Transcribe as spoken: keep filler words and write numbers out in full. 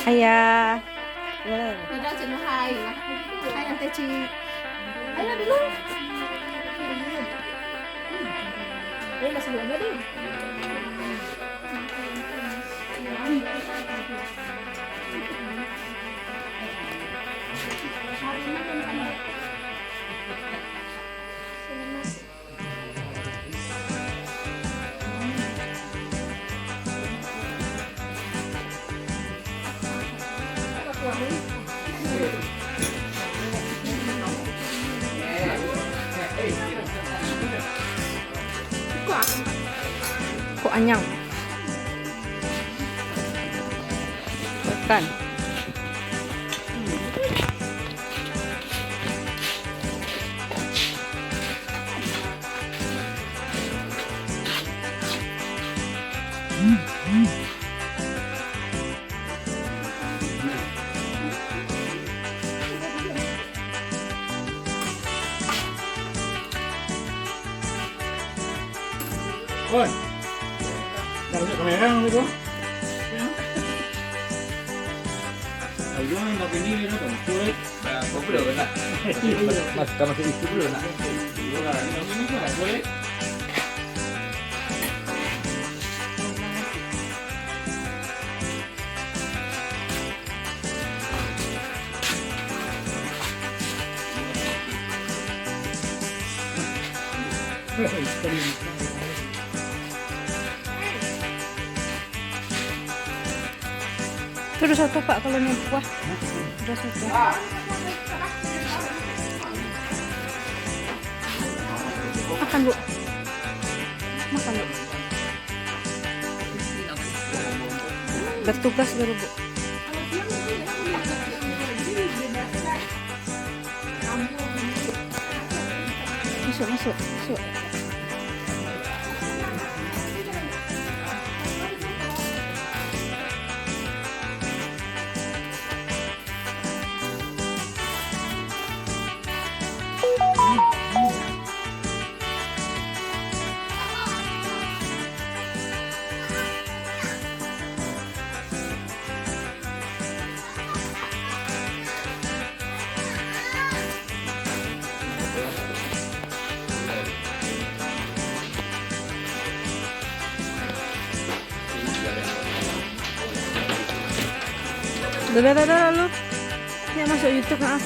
Ayah. Dadah, Cik Nuhai. Hai, Tante Ci. Ayah dulu. Dia masih muda, deh. Kok anyang. Makan. Oi. Dah masuk kamera gitu. Ayo, nak ini, ini, kan, cuy. Nah, kau belum nak. Mas, kamu masih itu belum nak. Nah, ini, ini, kan, cuy. Tu ado soto, Pak, kalau nian kuah. Ado soto. Makan, Bu. Makan, Bu. Batugas baru, Bu. Masuk, masuk, masuk. Dadah, dadah, lalu. Ni masuk YouTube, ha.